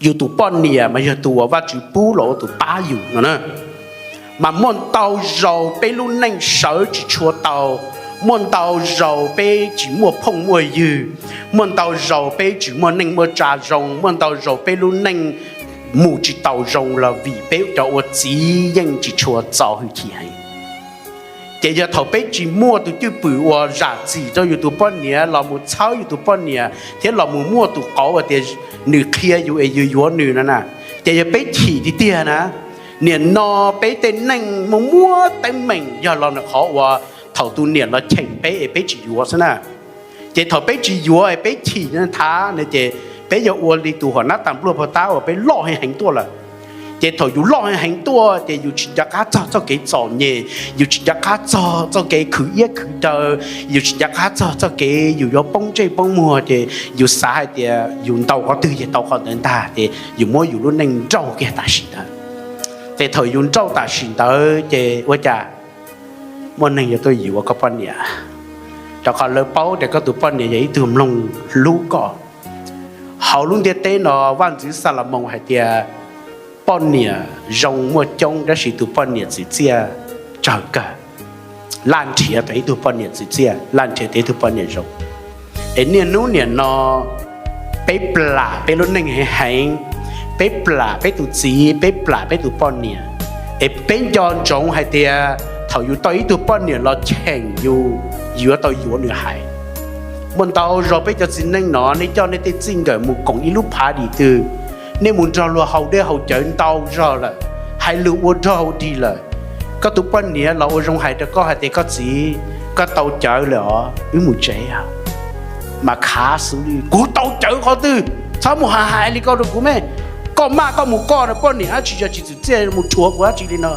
yus tus poj niam mas yog tus uas Vajtswv pub los ua tus pab yus no na. Mas muaj ntau zaus peb lub neej sawv tsis tshua tau, muaj ntau zaus peb tsis muaj phooj muaj ywg, muaj ntau zaus peb tsis muaj neej muaj tsa zoo, muaj ntau zaus peb lub neej mus tsis tau zoo los vim peb cov ua txiv yeej tsis tshua txo hwj chim heev. Ces yog thaum peb tsis muaj tus cwj pwm uas zam txim rau yus tus poj niam los mus txhawb yus tus poj niam thiab los mus muaj tus qauv uas tias nws qhia yus es yus yuav nws no na, ces yog peb chim tiag tiag na. Nim no peb tej neej muaj muab teeb meem yog los ntawm qhov uas thaum tus niam los cheem peb es peb tsis yuav xwb na. Ces thaum peb tsis yuav es peb chim nthav no ces peb yuav ua li tus huam nab tas npluaj pov tab uas peb loj heev heev tuaj lawm. Ces thaum yus loj heev heev tuaj ces yus tsis nco qab txog txoj kev txom nyem, yus tsis nco qab txog txoj kev khwv iab khwv daw, yus tsis nco qab txog txoj kev yus yuav poob ntsej poob muag, ces yus xav hais tias yus ntaus qhov twg ces tau qhov ntawd ntag, ces yus muab yus lub neej nrauj kiag tam sim ntawd. Ces thaum yus nrauj tam sim ntawd ces ua cas muaj neeg yuav tuaj yuav koj poj niam, rau qhov lawv paub tias koj tus poj niam yog ib tug mloog hlub koj. Hauv lub ntiaj teb no, vaj ntxwv Xalumoos hais tias poj niam zoo muaj coob tab sis tus poj niam txwv txiaj tsawg kawg. Laj nrhiav tau ib tug poj niam txwv txiaj, laj nrhiav tau ib tug poj niam zoo. Es niaj hnub nim no peb plam peb lub neej heev heev, peb plam peb tus txiv, peb plam peb tus poj niam. Es peb nco ntsoov hais tias thaum yus tau ib tug poj niam los cheem yus, yus yuav tau yuav nws hais. Muaj ntau zaus peb cov txiv neej no nej coj nej tej txij nkawm mus koom ib lub phav dim twg, nej mus nrog luag haus dej haus cawv ntau zog lawm, hais lus ua dog ua dig lawm, koj tus poj niam los ua zoo hais rau koj hais tias koj txiv, koj tau cawv lawm os, wb mus tsev. Mas khav xwb li, kuv tau cawv qhov twg, txhob mus hais hais li ko rau kuv me. Koj maj koj mus koj no poj niam dab tsi yog tsis txwv txiaj mus rhuav kuv dab tsi li no.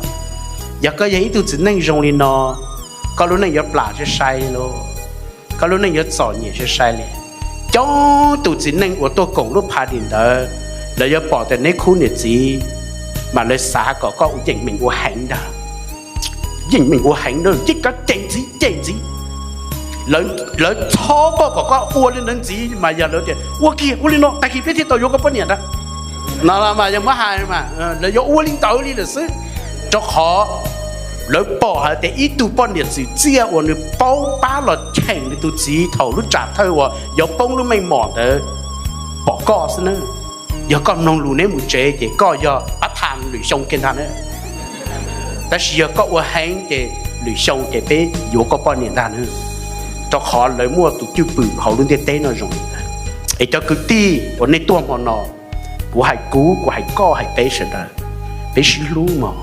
Yog koj yog ib tug txiv neej zoo li no, koj lub neej yuav plam sai sai li lauj, koj lub neej yuav txom nyem sai sai li. Coob tus txiv neej uas tuaj koom lub phav dim ntawd, lawv yuav pom tias neb khub niam txiv, mas lawv xav kom koj yeem meem ua heev ntag, yeej meem ua heev ntag, yeej kov cem ntxiv cem ntxiv. Lawv txhob koj kom koj ua li ntawd ntxiv mas yog lawv tias ua kiag ua li no tag kis peb thiaj tau yuav koj poj niam ntag no mas yog muab hais mas lawv yuav ua li ntawd li lawm xwb. Rau qhov lawv pom hais tias ib tug poj niam txwv txiaj uas nws paub pab los cheem nws tus txiv thaum lub tsam thawj uas yuav poob lub meej mom ntawd, pom koj xwb na. Yog koj mloog lus neb mus tsev ces koj yog pab tham Lwm Xyoo kiag ntag na. Tab sis yog koj ua heev ces Lwm Xyoo ces peb yuav koj poj niam ntag na. Rau qhov lawv muaj tus cwj pwm hauv lub ntiaj teb no zoo li ntawd. Es cov kwv tij uas nej tuaj hmo no, kuv hais kuv, kuv hais koj, hais peb sawv daws, peb sib hlub mog.